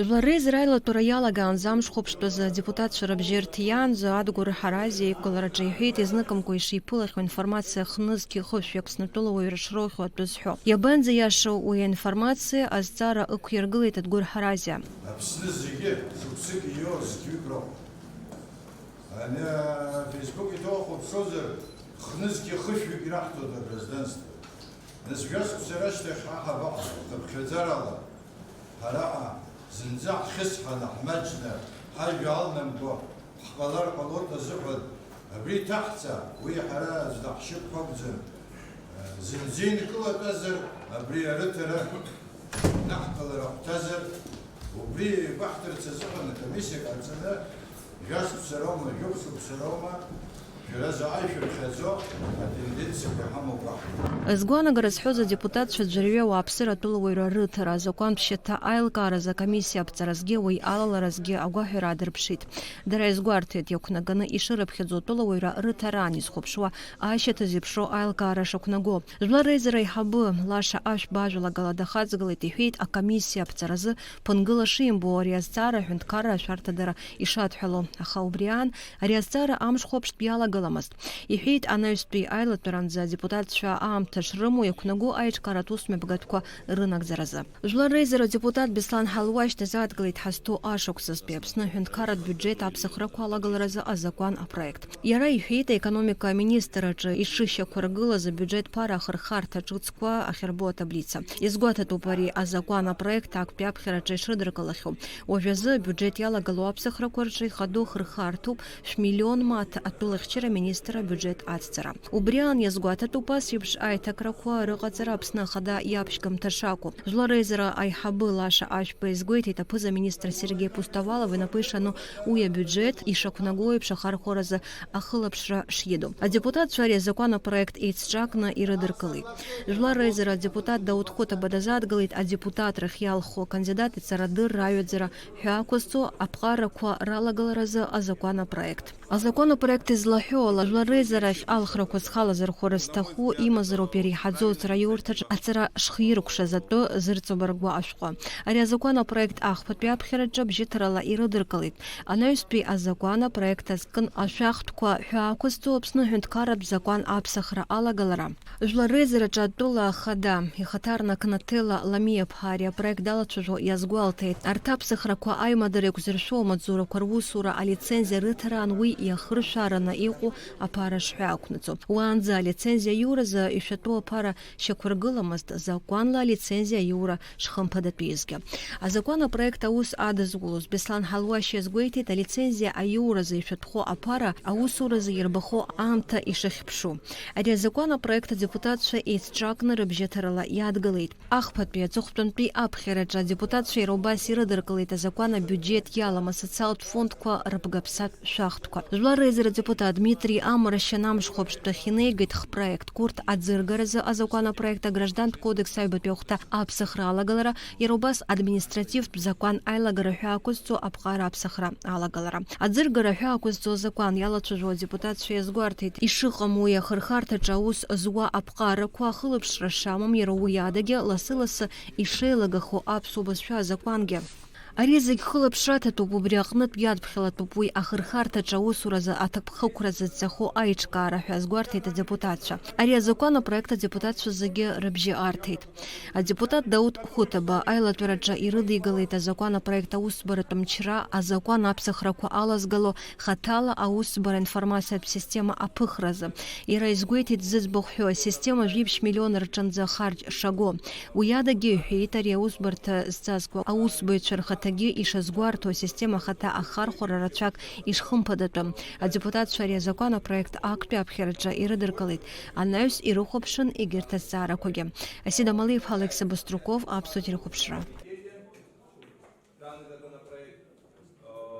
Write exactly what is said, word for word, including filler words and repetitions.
Жәлар реизара аилатәара иалагаанӡа амш хәаԥштәазы адепутатцәа рыбжьы рҭиаанӡа Адгәыр Ҳаразиа иқәгылараҿы иҳәеит, изныкымкәа ишиԥылахьоу аинформациа хнызқьи хышәи Аԥсны атәылауаҩра шроухьоу атәы зҳәо. Иабанӡа иашоу уи аинформациа, азҵаара ықәиргылеит Адгәыр Ҳаразиа. Аԥсны зегьы, шықәсык ииоу зқьҩык роуп. Ани афейсбук иҭоу ахәаԥшуазар, хнызқьи хышәҩык ираҳҭоит агражданство. Нас жәа-шықәса рышьҭахь ҳа ҳабаҟоу, хыԥхьаӡарала, ҳара ҳа зынӡа ҳхьысҳаны, ҳмаҷны, ҳажәа алнамго ҳҟалар ҟалоит азыҳәан, абри иҭаҳҵа, уи ҳара аӡә даҳшьып ҳәа акәӡам, зынӡа инкылатәазар, абри арыҭара наҳҭалар ахәҭазар, убри еибаҳҭарц азыҳәан акомиссиа ҟарҵаны, жәа-шықәса роума, жәохә-шықәса роума, шәара заҟа ишәыԥхьаӡо атенденциақәа иҳамоу гәаҳҭоит. Згәаанагара зҳәоз адепутатцәа ӡәырҩы ауааԥсыра атәылауаҩра рыҭара азакәантә шьаҭа аилкааразы акомиссиа аԥҵаразгьы уи алаларазгьы агәаҳәара аадырԥшит. Дара иазгәарҭеит, иақәнаганы ишырыԥхьаӡо атәылауаҩра рыҭараан изхәаԥшуа ашьаҭа зеиԥшроу аилкаара шақәнаго. Жәлар реизара аиҳабы Лаша Ашәба ажәалагала дахаҵгылеит, иҳәеит, акомиссиа аԥҵаразы ԥынгыла шимбо ари азҵаара аҳәынҭқарра ашәарҭадара ишадҳәало. Аха убри аан ари азҵаара амш хәаԥштә иалагаламызт. Иҳәеит, анаҩстәи аилатәаранӡа адепутатцәа аамҭа шрымоу иақәнаго аиҿкааратә усмҩаԥгатәқәа рынагӡаразы. Жәлар реизара адепутат Беслан Ҳалуашь дазааҭгылеит ҳазҭоу ашықәсазтәи Аԥсны аҳәынҭқарратә биуџьет аԥсахрақәа алагаларазы азакәан апроект. Иара иҳәеит, аекономика аминистр аҿы ишышьақәыргылаз абиуџьет ԥара ахырхарҭа ҿыцқәа ахьырбо атаблица. Иазгәаҭатәуп ари азакәан апроект актәи аԥхьараҿы ишрыдыркылахьоу. Уажәазы абиуџьет иалагало аԥсахрақәа рҿы ихадоу хырхарҭоуп шәмиллион мааҭ атәылахьчара аминистр абиуџьет ацҵара. Убри аан иазгәаҭатәуп ас еиԥш аиҭакрақәа рыҟаҵара Аԥсны Ахада иаԥшьгамҭа шакәу. Жәлар реизара аиҳабы Лаша Ашәба изгәеиҭеит аԥыза-министр Сергеи Пустовалов инапы ишану уи абиуџьет ишақәнаго еиԥш ахархәаразы ахылаԥшра шиду. Адепутатцәа ари азакәан апроект еицҿакны ирыдыркылеит. Жәлар реизара адепутат Дауҭ Хәыҭаба дазааҭгылеит адепутатрахь иалху акандидат ицарадырра аҩаӡара ҳәа ақәызҵо аԥҟарақәа ралагаларазы азакәан апроект. Азакәан апроект излаҳәо ала, жәлар реизарахь алхрақәа зхалазырхәо рызҭаху имазароуп иреиҳаӡоу ацраиурҭаҿ аҵара шхиркәшаз атәы зырҵабыргуа ашәҟәы. Ари азакәан апроект ахԥатәи аԥхьараҿы бжьыҭарала ирыдыркылеит. Анаҩстәи азакәан апроект азкын ашәахтәқәа ҳәа ақәызҵо Аԥсны аҳәынҭқарратә закәан аԥсахра алагалара. Жәлар реизараҿы атәыла ахада, ихаҭарнак Наҭела Ламиаԥҳа ари апроект далацәажәо иазгәалҭеит, арҭ аԥсахрақәа аимадара иақәзыршәо амаҵзурақәа русура алицензиа рыҭараан уи иахыршәаараны иҟоу аԥара шҳәаақәнаҵо. Уаанӡа алицензиа аиуразы ишәатәу аԥара шьақәыргыламызт, закәанла алицензиа аиура шхымԥадатәизгьы. Азакәан апроект аус адызулоз Беслан Ҳалуашь иазгәеиҭеит, алицензиа аиуразы ишәатәхо аԥара аусуразы ирбахо аамҭа ишыхьԥшу. Ари азакәан апроект адепутатцәа еицҿакны рыбжьыҭарала иадгылеит. Ахԥатәи аҵыхәтәантәи аԥхьараҿы адепутатцәа иара убас ирыдыркылеит азакәан абиуџьет иалам асоциалтә фондқәа рыбгаԥсатә шәахтәқәа. Жәлар реизара адепутат Дмитри Амарашьан амш хәаԥштәахь инеигеит хпроект Курт аӡыргаразы азакәан апроект аграждантә кодекс аҩбатәи ахәҭа аԥсахра алагалара, иара убас административтә закәан аилагара ҳәа ақәызҵо аԥҟара аԥсахра алагалара. Аӡыргара ҳәа ақәызҵо азакәан иалацәажәо адепутатцәа иазгәарҭеит, ишыҟам уи ахырхарҭаҿы аус зуа аԥҟарақәа ахылаԥшра шамам, иара уи адагьы лассы-лассы ишеилагахо аԥсуа бызшәа азакәангьы. Ари зегь хылаԥшра аҭатәуп, убри аҟнытә иадԥхьалатәуп уи ахырхарҭаҿы аусуразы аҭакԥхықәра зыдҵахо аиҿкаара ҳәа азгәарҭеит адепутатцәа. Ари азакәан апроект адепутатцәа зегьы рыбжьы арҭеит. Адепутат Дауҭ Хәыҭаба аилатәараҿы ирыдигалеит азакәан апроект аусбаратә мчра, азакәан аԥсахрақәа алазгало хаҭала аусбара информациатә система аԥыхразы. Иара изгәеиҭеит зыӡбахә ҳәоу асистема жәиԥшь миллион рҿынӡа ахарџь шаго. Уи адагьы иҳәеит, ари аусбарҭа зҵазкуа аусбаҩцәа рхаҭагьы ишазгәарҭо асистема ахаҭа ахархәара рацәак ишхымԥадатәым. Адепутатцәа ари азакәан апроект актәи аԥхьараҿы ирыдыркылеит. Анаҩс ирыхәаԥшын егьырҭ азҵаарақәагьы. Асида Малиев, Алексей Быструков, Аԥсуа телехәаԥшра.